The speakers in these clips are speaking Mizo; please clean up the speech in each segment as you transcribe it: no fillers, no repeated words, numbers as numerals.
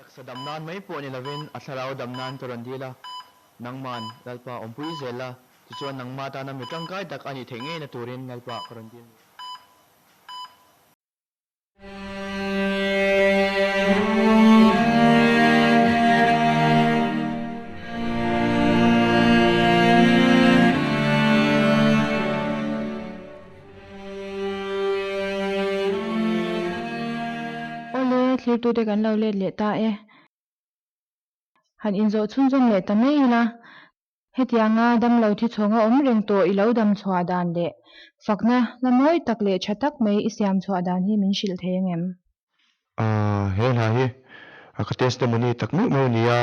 taksa dam nan mai pawh ni lovin a thlarau dam nan ka rawn dil a, nangman Lalpa awmpui zel la, tichuan nangma tana mi tangkai tak a nih theih ngeina turin Lalpa ka rawn dil ni. Awle, thlirtute kan lo let leh ta e. Han inzawh chhunzawm leh ta mai ila, hetianga damlo thi chhawnga awm reng tawh i lo dam chhuah dan leh fakna la mawi tak leh tha tak mai i siam chhuah dan hi min hrilh thei angem? Aaa, he hla hi a ka testimony tak meuh meuh nia.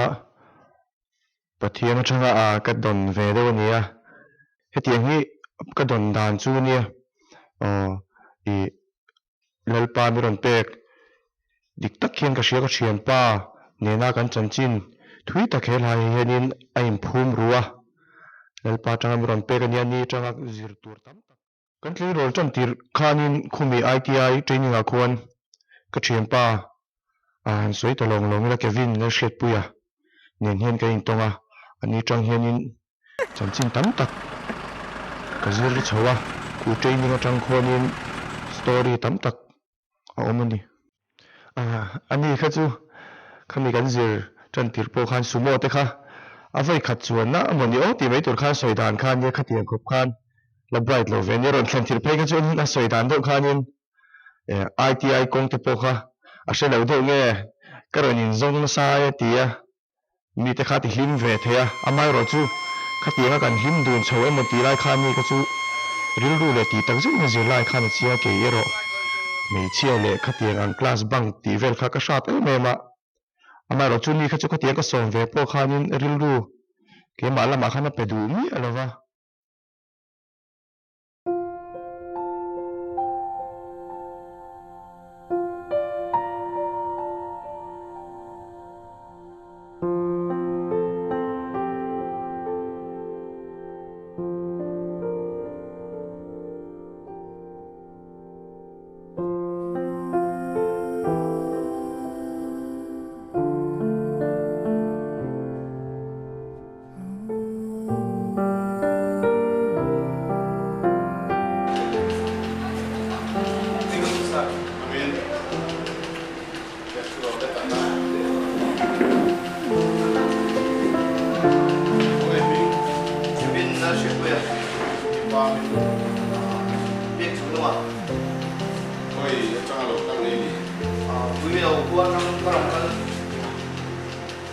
Pathian atanga a ka dawn ve deuh a nia, hetiang hi ka dawn dan chu nia, aw ih Lalpa mi rawn pek dik tak hian ka hria ka thianpa nena kan chanchin thui tak he hlai hianin a inphum ru a, Lalpa atanga mi rawn pek a nia, ni atanga zir tur tam tak. Kan tleirawl tan tir khanin khumi ITI training ah khuan ka thianpa a han sawi ta lawng lawng ila Kevin Lalhriatpuia nen hian kan intawng a, ani tang hianin chanchin tam tak ka zir chho a, khu training atang khuanin story tam tak a awm a ni. Ani kha chu khami kan zir tan tir pawh khan sumo te kha a vawi khat chuan a maw ni aw tih mai tur khan sawi dan khan nia khatiang khawp khan la bright lo ve nia rawn thlen thil phei kha chuan a sawi dan deuh khanin ITI kawng te pawh kha a hre lo deuh nge ka rawn inzawng nasa e ti a mite kha ti hlim ve thei a, amaherawh chu khatianga kan hlim dun chho emaw tih lai khan mi kha chu rilru leh tih tak zetin a zir lai khan a chiang kei erawh hmeichhia leh khatiang ang class bunk tih vel kha ka hrat em em a, amaherawh chu mi kha chu khatiang ka sawm ve pawh khanin rilru keimah lamah khan a pe duh miah lo va.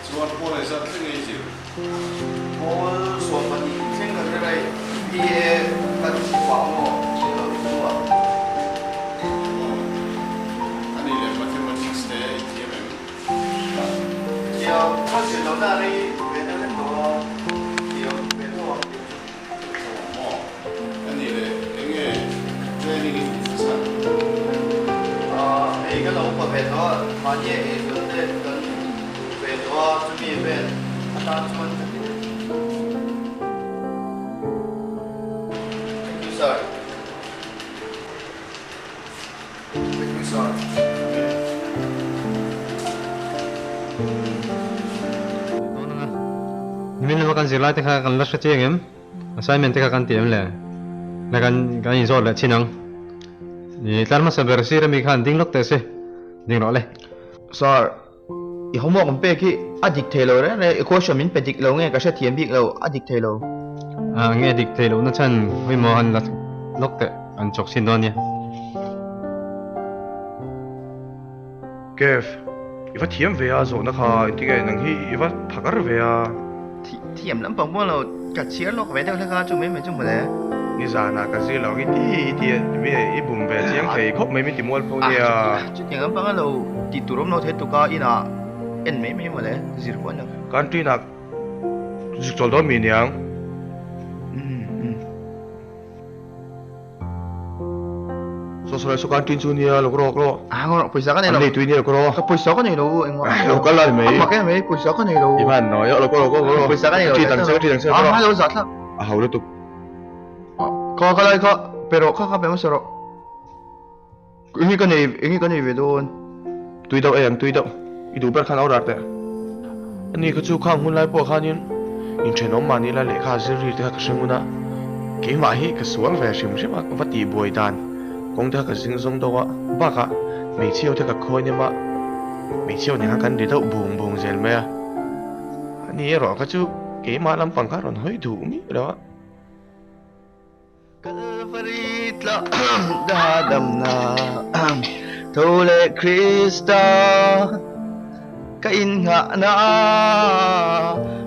Chuan pawl ei zat thleng ei zir. Pawl 12 thleng kan ri rei. PA kan thi pah maw tih lo in hnu ah. Aw. A nih leh mathematics te i thiam em? Thiam ka zir lo na rei ve deuh hlek tawh a, thiam ve tho ang tih chu. Tho ang maw? A nih leh eng nge training in tih chhan? Hei ka lo upa ve tawh a, mahni a ei zawh te kan duh ve tawh a, chumi vel atan chuan ka ti. Thank you sir. Thank you sir. Nimin lama kan zirlai te kha kan la hre chiang em? Assignment te kha kan ti em le? La kan kan inzawt leh chin ang. I tlar hmasa ber sir ami khan ding lawk teh se. Ding rawh le. Sir, i homework an pek hi a dik thei lo reng reng, i question min pe dik lo nge ka hrethiam bik lo, a dik thei lo. A nge dik thei lohna chhan pawimawh han la lawk teh an chawk chhin dawn nia. Kev, i va thiam ve a zawhna kha engtinge nang hi i va phakar ve a. Thiam lampang pawh lo ka chhiar lawk ve deuh hlek a chu mai mai chu mawle. Nizanah ka zir lo ang i ti i ti mi i bum ve chiang thei khawp mai min ti mual pho nia. Chutiang lampang a lo tih tur awm lo thei tuk a inah en mai mai mawle zir pawh a ni lo. Canteen ah zik chawl dawn mi niang. Saw saw lai saw canteen chu nia lo rawk rawh. Ah ngawr pawisa ka nei lo. An nei tui nia lo rawh. Ka pawisa ka nei lo engmah. Lo kal lai mai. A mak em mai pawisa ka nei lo. I hman no yo lo ko lo ko lo. Pawisa ka nei lo. Chi tang che chi tang che. Ah hai lo za thlak. A hau lutuk. Ka ka lai kha pe rawh kha kha pe hmasa rawh. Eng hi ka nei eng hi ka nei ve dawn. Tui deuh ei ang tui deuh. I duh ber khan order teh. Ani kha chu khang hun lai pawh khanin inthenawm mahni la lehkha zir ri te kha ka hre ngun a, keimah hi ka sual ve hrim hrim a, ka va tih buai dan kawng te kha ka zing zawng deuh a, bakah hmeichhia ho te ka khawi nem a, hmeichhia ho nen khan kan ri deuh bung bung zel mai a, ani erawh kha chu keimah lampang kha a rawn hawi duh miah lo a. Kalvari tla da damna tho leh Krista ka innghahna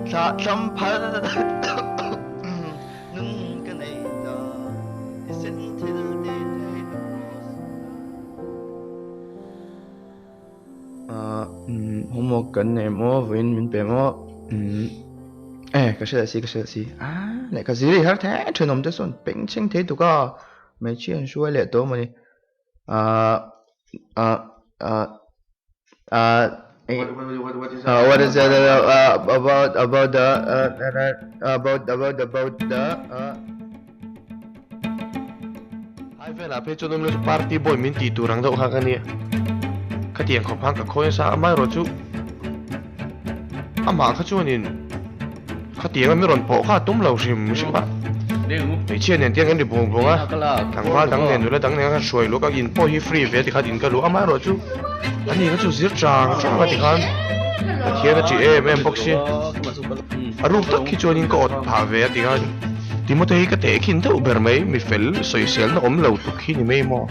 thlahthlam phal nun ka nei ta thisen thil ti thei na kraws Homework kan nei maw vawiin min pe maw e ka hre leh si ka hre leh si ah lehkha zir i har thei thenawm te sawn peng chheng thei tuk a hmeichhia an hruai leh tawh mawni ah ah ah ah what is that about about the about about about the Hai velah phei chuan awm lo chu party boy min tih tur ang deuh kha ka nia. Khatiang khawp khan ka khawi nasa a, amaherawh chu amah kha chuanin khatianga mi rawn pawh kha a tum lo hrim hrim a. Hmeichhia nen tiang kan ri bung bung a, tlangval dang nen nula dang nen khan hruai luh ka in pawh hi free ve tikhan in ka luh amaherawh chu ani kha chu zir chang chang a tikhan Pathian a ṭih em em bawk si. A ruk tak hi chuanin ka awt phah ve a tikhan. Timote hi ka tehkhin deuh ber mai, mi fel sawiselna awm lo tuk hi ni mai maw?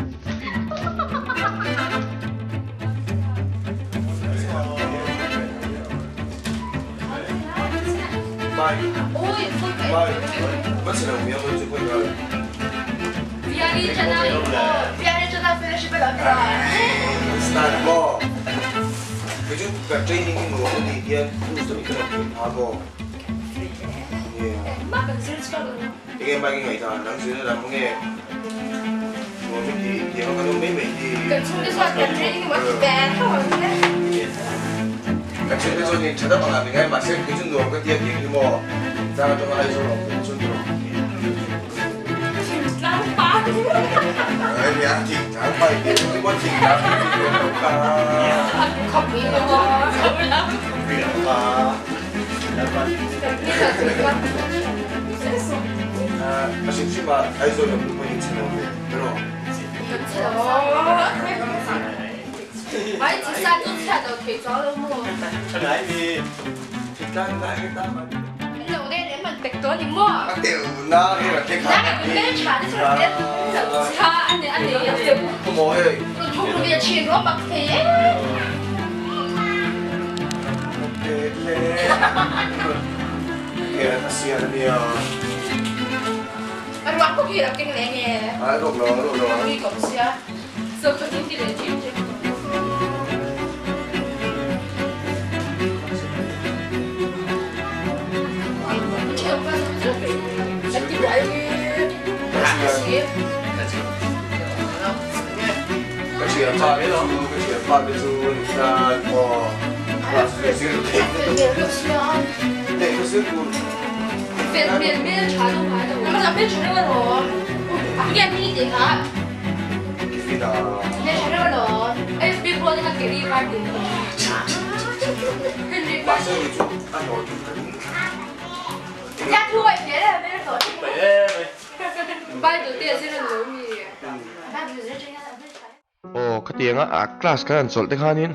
Aw khatianga a class kan han chawlh te khanin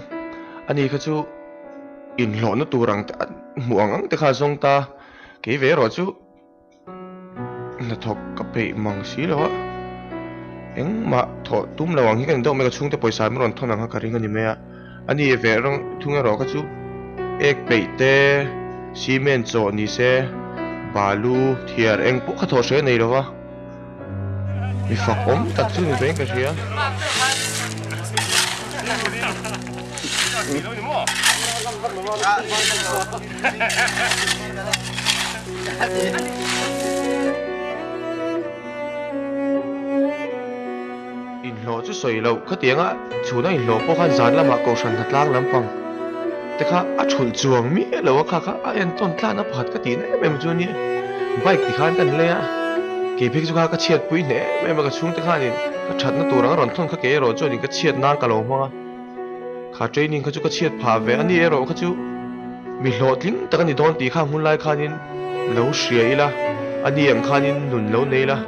ani kha chu inhlawhna tur ang te hmuh ang ang te kha a zawng ta kei ve erawh chu hnathawk ka peih mang si lo a engmah thawh tum lo ang hi ka ni deuh mai ka chhungte pawisa min rawn thawn ang kha ka ring a ni mai a ani ve rawng thung erawh kha chu ek peih te cement chawh ni se balu thiar eng pawh kha thawh hre nei lo va. Mi fak awm tak chu ni vein ka hria. Inhlawh chu sawi loh khatianga chhuna inhlawh pawh khan zan lamah kohhran hnatlang lampang te kha a thulh chuang miah lo a kha kha a entawn tlan a pakhat ka tihna em em chu a nia. Bike ti khan kan lei a, kei phei chu kha ka chhiat pui hle em em a, ka chhungte khanin ka thatna tur ang a rawn thawn kha kei erawh chuanin ka chhiat nan ka lo hmang a. Kha training kha chu ka chhiat phah ve a ni erawh kha chu mi hlawhtling tak a ni dawn tih kha hmun lai khanin lo hria ila, a ni ang khanin nun lo nei ila.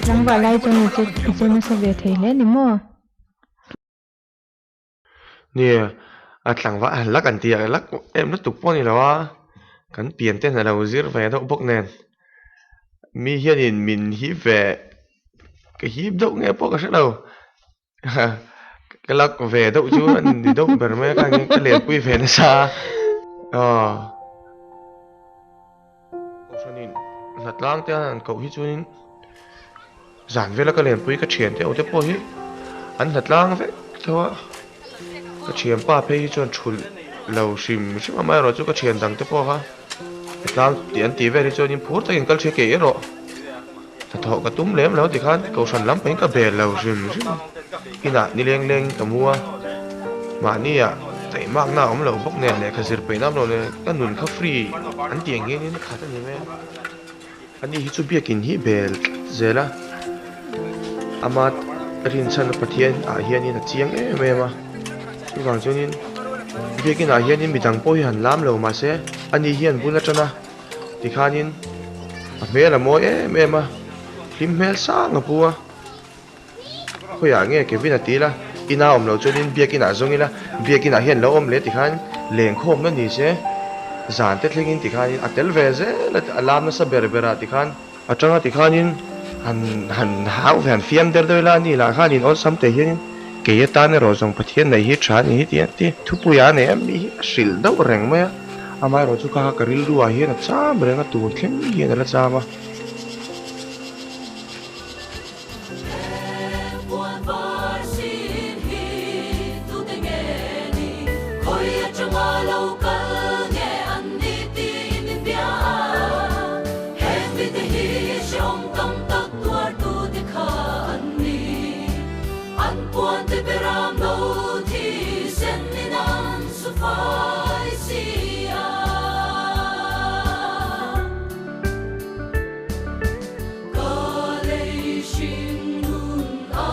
Tlangval lai chuan i che i che nasa ve thei hle ni maw? Nia, a tlangval a lak an ti a, lak em lutuk pawh a ni lo a, kan pian ten a lo zir ve deuh bawk nen mi hianin min hip ve ka hip deuh nge pawh ka hre lo. Ka lak ve deuh chu a ni deuh ber mai a kha nge ka lenpui ve nasa a aw. Kohhranin hnatlang te an koh hi chuanin zan vela ka lenpui ka thian te ho te pawh hi an hnatlang vek tho a, ka thianpa phei hi chuan thulh lo hrim hrim a amaherawhchu ka thian dang te pawh kha hnatlang tih an tih vel hi chuanin phur takin kal ṭhi kei erawh. Hnathawh ka tum lem lo tikhan kohhran lam pahin ka bel lo hrim hrim a, inah ni leng lengin ka mu a, mahniah taihmakna a awm lo bawk nen lehkha zir peihna awm lo nen ka nun kha free an tih ang hianin khat a ni mai a, ani hi chu biakin hi bel tlat zel a, ama rinchhan Pathian ah hianin a chiang em em a, chuvang chuanin biakin ah hianin midang pawh hi han lam lo mahse ani hian bul atana. Tikhanin a hmel a mawi em em a, hlim hmel sang a pu a. Khawiah nge Kevin a ti ila, ina awm loh chuanin biakin ah zawng ila, biakin ah hian lo awm leh tikhan lengkhawmna ni se, zan te thlengin tikhanin a tel ve zel a, a lam nasa ber ber ah tikhan. A tanga tikhanin han han hau ve han fiam der deuh ila a ni lah khanin awlsam teh hianin kei atan erawh zawng Pathian nei hi tha a ni hi tih a ti thupui a nei a mi hi a hrilh deuh reng mai a, amaherawh chu kha ka rilru ah hian a cham reng a tun thleng hian a la cham a. si a. Ka lei hring nun a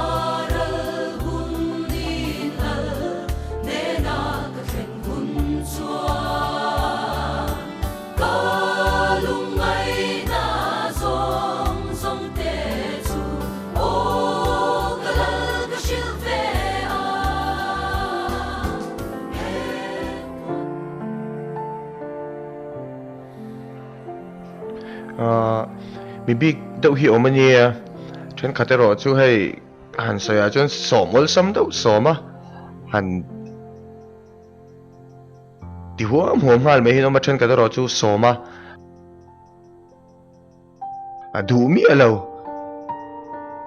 ral hun din al nena ka thleng hun chuan ka lungngaihna zawng zawng te chu aw ka lal ka hrilh ve a. He huan. Mi bik deuh hi awm a nia, thenkhat erawh chu hei han sawi ah chuan sawm awlsam deuh sawm a, han ti huam huam nghal mai hian awm a, thenkhat erawh chu sawm a, a duh miah lo,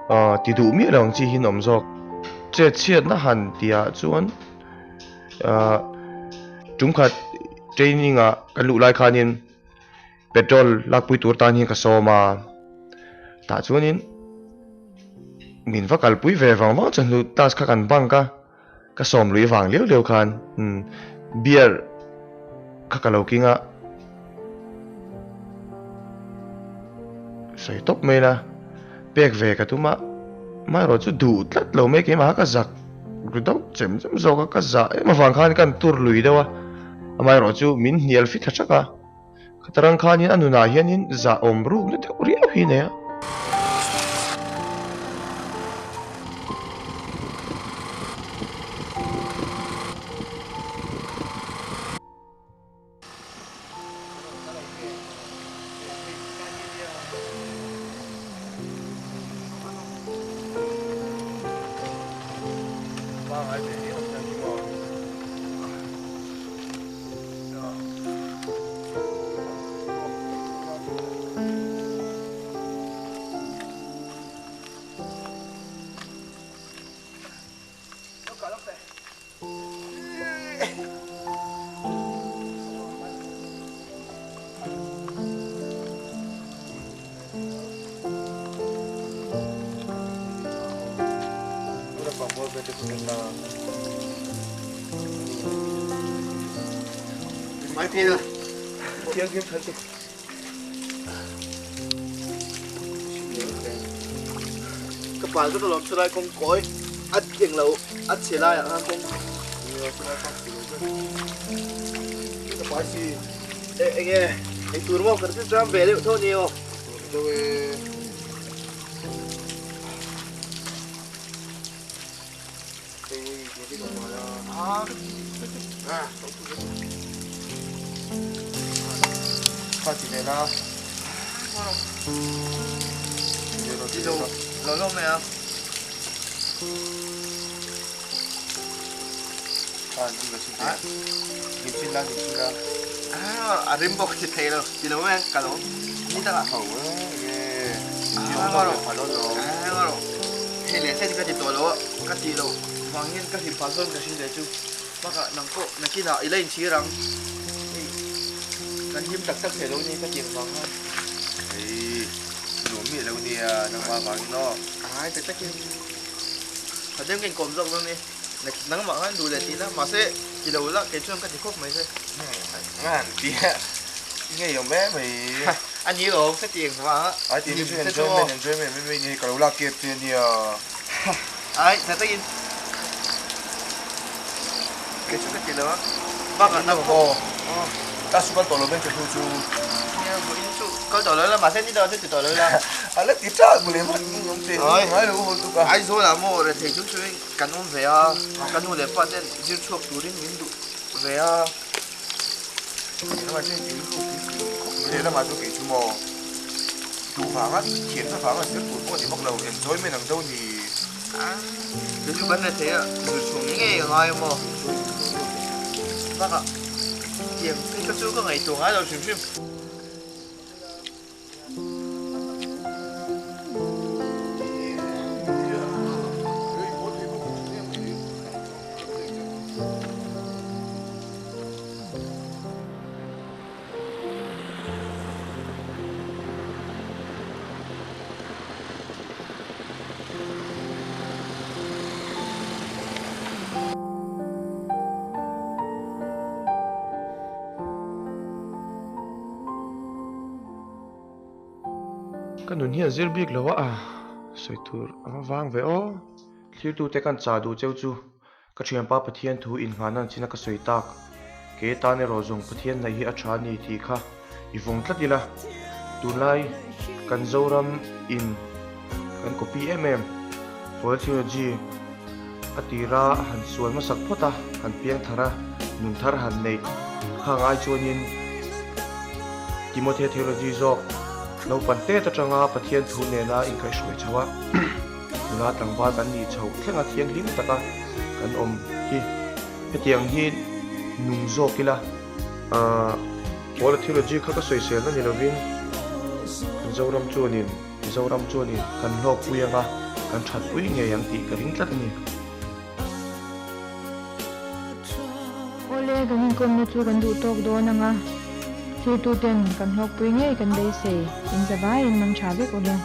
aw ti duh miah lo ang chi hi an awm zawk, chet chhiatna han tih ah chuan ah tumkhat training ah kan luh lai khanin. Petrol lakpui tur tan hian ka sawm a, tah chuanin min va kalpui ve vang vang chuan hnu class kha kan bunk a, ka sawm lui vang liau liau khan beer kha ka lo king a, sawi tawp mai la, pek ve ka tum a, amaherawh chu duh tlat lo mai keimah kha ka zak ru deuh chem chem zawk a, ka zah em avang khan ka han tur lui deuh a, amaherawh chu min hnial fit thla thak a. Khatarang khanin a nunah hianin zahawm rukna deuh riau hi a nei a. Ka pa chu ka lawm chulai kawng kawi a eng lo a chhe lai ah khan kawng ka pa si e eng nge ei tur maw kan hre chuan ve deuh tho ni aw A rim bawk chi thei lo ti lo e ka lo ni tak a hei leh sen ka ti tawh lo a ka tih loh vang hian ka hlim phah zawn ka hre leh chu bakah nang pawh nakinah i la inchhir ang hei kan hlim tak tak thei lo ni ka tih vang khan hei nuam miah lo nia nangmah vangin aw ai tak takin tha deuh ka inkawm zawk dawn ni nangmah khan duh leh tih la mahse ti lo la kei chuan ka ti khawp mai che ngan tia ngei awm em mai a ni lo ka ti eng vang a ai ti chu enjoyment enjoyment mai mai ni ka lo lak kep che ania ai tha takin kei chu ka ti lo a bakah nang pawh ta su kal tawh lo mai ka hnu chu nia vawiin chu kal tawh lo la mahse ni dang chu ti tawh lo la a la ti tah mawle hman awm che ngai lo haw tuk a Aizawl ah maw rethei chung chungin kan awm ve a ka nu leh pa ten zir chhuak turin min duh ve a. Lehlamah chuan in rilru pui pui khawp mai. Lehlamah chu kei chu maw duh vanga thiamna vanga zir tur pawh a ni vak lo, enjoyment ang deuh a ni. Kei chu kan rethei a, zir chhung ni ngei a ngai a maw. Bakah tiang phei kha chu ka ngaihtuah ngai lo hrim hrim. Ka nun hi a zir bik lo a, sawi tur a va vang ve aw. Thlirtute kan chah duh cheu chu ka thianpa Pathian thu innghahna an china ka sawi tak. Kei atan erawh zawng Pathian hnaih hi a tha a ni tih kha i vawng tlat ila. Tunlai kan Zoram in kan copy em em Foil Theology a tira han sual hmasak phawt a, han piang thar a, nun thar han neih kha ngai chuanin Timothea Theology zawk naupang tet atanga Pathian thu nena inkaihhruai chho a, nula tlangval kan nih chhoh thleng a thianghlim taka kan awm hi hetiang hi nung zawk ila. Paula Theology kha ka sawiselna ni lovin kan Zoram chuanin Mizoram chuanin kan hlawkpui anga kan thatpui ngei ang tih ka ring tlat a ni. Awle, kan inkawmna chu kan duh tawk dawn anga thirtuten kan hlawkpui ngei kan beisei inzavaiin mang tha vek awle.